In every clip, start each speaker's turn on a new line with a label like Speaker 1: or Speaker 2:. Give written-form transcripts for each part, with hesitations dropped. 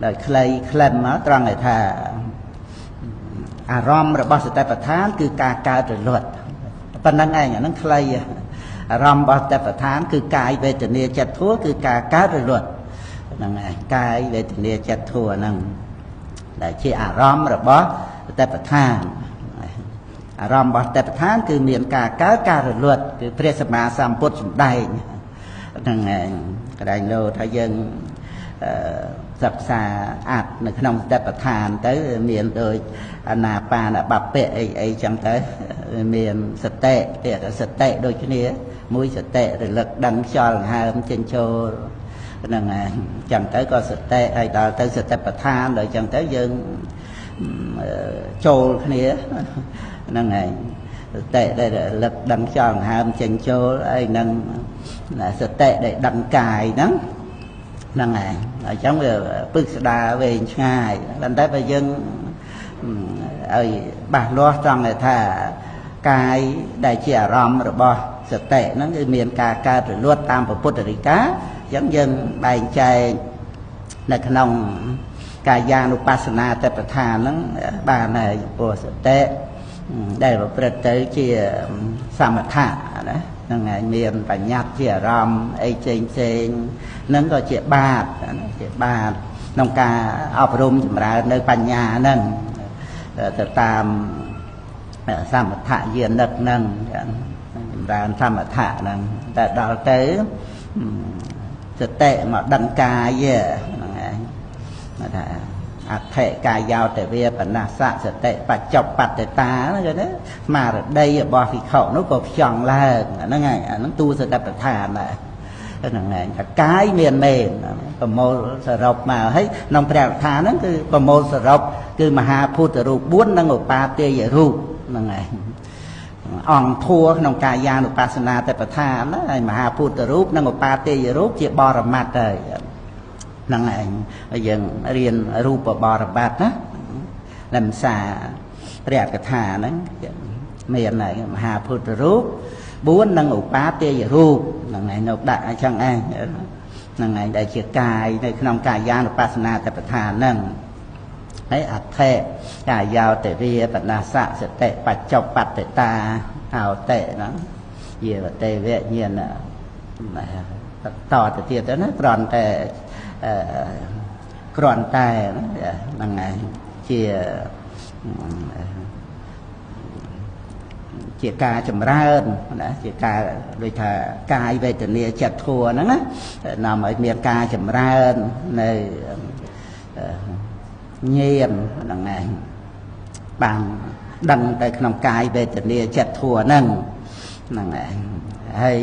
Speaker 1: ដោយខ្លីក្លិនមកត្រង់ឲ្យថាអារម្មណ៍របស់សតិប្បដ្ឋានគឺការកើតរលត់ប៉ុណ្្នឹងឯងអាហ្នឹងខ្លីអារម្មណ៍របស់សតិប្បដ្ឋានគឺកាយវេទនាចិត្តធัวគឺការកើតរលត់ហ្នឹងឯងកាយវេទនាចិត្តធัวហ្នឹងដែលជាអារម្មណ៍របស់សតិប្បដ្ឋានអារម្មណ៍របស់សតិប្បដ្ឋានគឺមានការកើតការរលត់គឺព្រះសម្មាសម្ពុទ្ធសម្ដែងហ្នឹងឯងកន្លែងលោថាយើងសិក្សាអត្តនៅក្នុងសតិប្បដ្ឋានទៅមានដូចអានាបានបព្វៈអីអីចឹងទៅមានសតិទៀតសតិដូចគ្នាមួយសតិរលឹកដឹងខ្យល់ដង្ហើមចេញចូលហ្នឹងឯងចឹងទៅក៏សតិហើយដល់ទៅសតិប្បដ្ឋានដល់ចឹងទៅយើងចូលគ្នាហ្នឹងឯងសតិដែលរលឹកដឹងខ្យល់ដង្ហើមចេញចូលហើយនឹងសតិដែលដឹងកាយហ្នឹងហ្នឹងឯងអញ្ចឹងវាពឹកស្ដាវែងឆ្ងាយប៉ុន្តែបើយើងឲ្យបាសលាស់ត្រង់ថាកាយដែលជាអារម្មណ៍របស់សតិហ្នឹងគឺមានការកើតរលត់តាមពុទ្ធរិកាអញ្ចឹងយើងបែងចែកនៅក្នុងកាយានុបស្សនាតបដ្ឋានហ្នឹងបានហើយចំពោះសតិដែលប្រព្រឹត្តទៅជាសមថៈណាហ្នឹងហើយមានបញ្ញត្តិជាអារម្មណ៍អីផ្សេងផ្សេងហ្នឹងក៏ជាបាបជាបាបក្នុងការអប់រំចម្រើននៅបញ្ញាហ្នឹងទៅតាមសមថៈយានិកហ្នឹងចម្រើនសមថៈហ្នឹងតែដល់ទៅសតិមកដឹងកាយហ្នឹងឯងថាអដ្ឋិកាយោតវេបនស្សៈសតិបច្ចុប្បត្តិតាហ្នឹងគេណាស្មារតីរបស់ភិក្ខុនោះក៏ផ្ចង់ឡើងហ្នឹងហើយអាហ្នឹងតួសតិប្បដ្ឋានដែរហ្នឹងឯងថាកាយមានមែនប្រមូលសរុបមកហើយក្នុងព្រះកថាហ្នឹងគឺប្រមូលសរុបគឺមហាភូតរូប4និងឧបាទាយរូបហ្នឹងឯងអង្គធัวក្នុងកាយានុបស្សនាតបដ្ឋានណាហើយមហាភូតរូបនិងឧបាទាយរូបជាបរមត្តហើយហ្នឹងឯងយើងរៀនរូបបរមត្តណាលំសាព្រះកថាហ្នឹងមានហើយមហាភូតរូប4និងឧបាទាយរូបហ្នឹងឯងនៅដាក់អញ្ចឹងឯងហ្នឹងឯងដែលជាកាយនៅក្នុងកាយានុបស្សនាតបដ្ឋានហ្នឹងហើយអដ្ឋិកាយោតវេបនស្សៈសតិបច្ចុប្បត្តិតាអោតិហ្នឹងយាវតេវញ្ញាណតទៅទៀតទៅណាគ្រាន់តែហ្នឹងឯងជាការចម្រើនណាជាការដូចថាកាយវេទនាចិត្តធัวហ្នឹងណានាំឲ្យមានការចម្រើននៅញាណហ្នឹងឯងបានដឹងទៅក្នុងកាយវេទនាចិត្តធัวហ្នឹងហ្នឹងឯងហើយ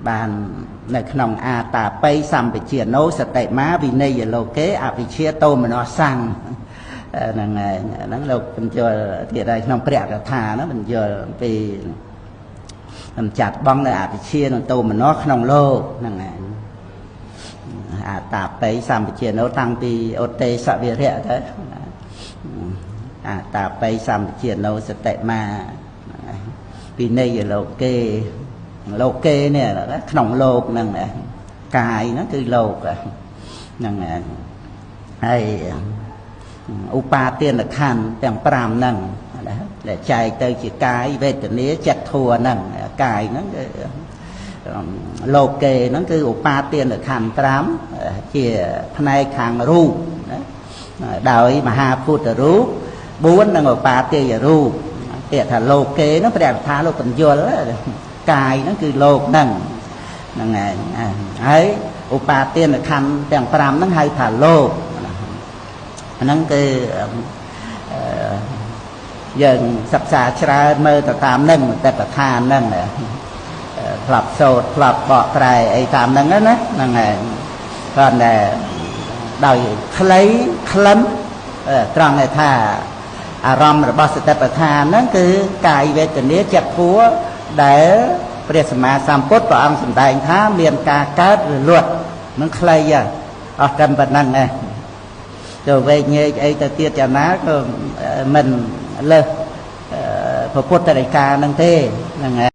Speaker 1: បាននៅក្នុងអាតាបិសម្បជាណោសតិមាវិន័យលោកេអវិជ្ជាតោមនស្សੰហ្នឹងឯងហ្នឹងលោកបញ្យល់ទៀតហើយក្នុងព្រះកថាហ្នឹងបញ្យល់អំពីកំចាត់បងនៅអវិជ្ជានិងតោមនស្សក្នុងលោកហ្នឹងឯងអាតាបិសម្បជាណោតាំងពីឧទេសវិរៈទៅអាតាបិសម្បជាណោសតិមាវិន័យលោកេលោកគេនេះក្នុងលោកហ្នឹងកាយហ្នឹងគឺលោកហ្នឹងហើយឧបាទានខណ្ឌទាំង5ហ្នឹងដែលចែកទៅជាកាយវេទនាចិត្តធัวហ្នឹងកាយហ្នឹងគឺលោកគេហ្នឹងគឺឧបាទានខណ្ឌ5ជាផ្នែកខាងរូបដោយមហាភូតរូប4និងឧបាទាយរូបពាក្យថាលោកគេហ្នឹងព្រះកថាលោកបញ្យល់កាយហ្នឹងគឺលោកហ្នឹងហ្នឹងឯងហើយឧបាទានខណ្ឌទាំង5ហ្នឹងហៅថាលោកហ្នឹងគឺយើងសិក្សាច្រើនមើលទៅតាមហ្នឹងតែប្រធានហ្នឹងផ្លាប់សូត្រផ្លាប់បកប្រែអីតាមហ្នឹងណាហ្នឹងឯងគ្រាន់តែដោយខ្លីក្លិនត្រង់ថាអារម្មណ៍របស់សតិប្បដ្ឋានហ្នឹងគឺកាយវេទនាចិត្តធัวដែលព្រះសម្មាសម្ពុទ្ធព្រះអង្គសម្ដែងថាមានការកើតរលត់នឹងខ្លីអស់តែប៉ុណ្្នឹងឯងចូលវែកញែកអីទៅទៀតយ៉ាងណាក៏មិនលើសពុទ្ធរិកានឹងទេហ្នឹងឯង